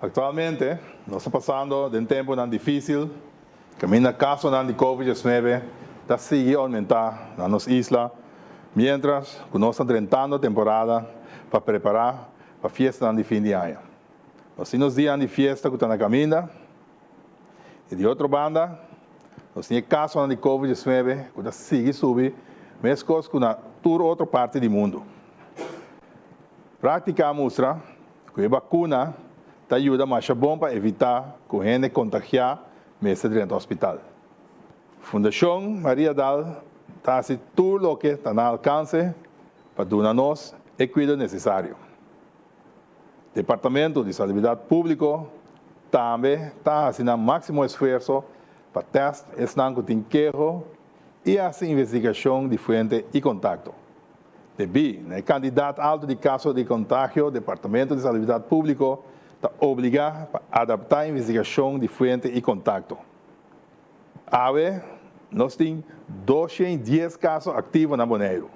Aktualmente nos ta pasando den tempunan difísil kaminda kasonan di Covid 19 ta sigui oumentá na nos isla miéntras ku nos ta drentando temporada pa prepará pa fiestanan di fin di aña. Nos tin nos dianan di fiesta ku ta na kaminda i di otro banda nos tin e kasonan di Covid 19 ku ta sigui subi meskos ku na tur otro parti di mundu. Práktika a mustra ku e bakuna ta yuda masha bon pa evitá ku hende kontagiá mester drenta hospital. Fundashon Maria Dal ta hasi tur loke ta na alkanse pa duna nos e kuido nesesario. Departamento di Salubridat Públiko tambe ta hasi nan máksimo esfuerso pa tèst esnan ku tin keho i hasi investigashon di fuente i kontakto. Debí na e kantidat altu di kaso di kontagio, Departamento di Salubridat Públiko ta obligá pa adaptá investigashon di fuente i kontakto. Awe nos tin 210 kaso aktivo na Boneiru.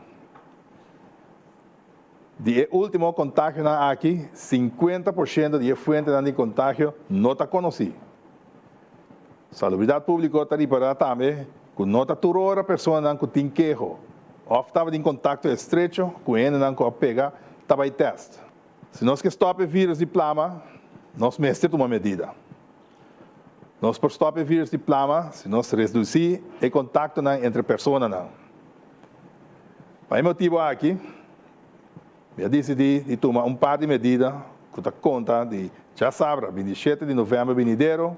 Di e último kontagionan aki, 50% di e fuentenan di kontagio no ta konosí. Salubridat Públiko ta ripará tambe ku no ta tur ora personanan ku tin keho òf tabatin kontakto estrecho ku hendenan ku a pega ta bai tèst. Si nos ke stòp e vírus di plama, nos mester tuma medida. Nos por stòp e vírus di plama si nos redusí e kontaktonan entre personanan. Pa e motibu aki, mi a disidí di tuma un par di medida ku ta konta di djasabra 27 di novèmber binidero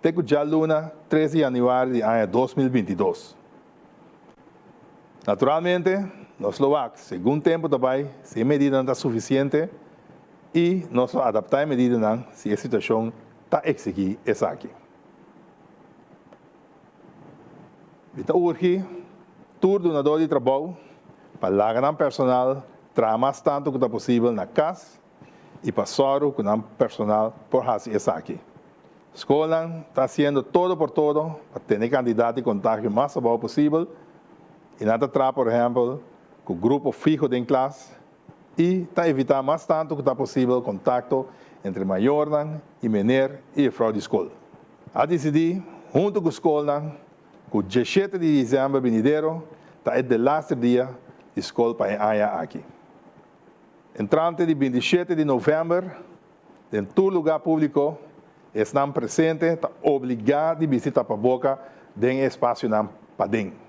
te ku djaluna 3 di yanüari di aña 2022. Naturalmente, nos lo wak segun tempu ta bai si e medidanan ta sufisiente i nos lo adaptá e medidanan si e situashon ta eksigí esaki. Mi ta urgi tur dunadó di trabou pa laga nan personal traha mas tantu ku ta posibel na kas i pa sòru ku nan personal por hasi esaki. Skolnan ta hasiendo todo por todo pa tene kantidat di kontagio mas abou posibel i nan ta traha por ehèmpel ku grupo fiho den klas i ta evitá mas tantu ku ta posibel kontakto entre mayornan i mener i jefrou di skol. A disidí huntu ku skolnan ku 17 di desèmber binidero ta e delaster dia di skol pa e aña aki. Entrante di 27 di novèmber den tur lugá públiko esnan presente ta obligá di bisti tapaboka den e espasionan paden.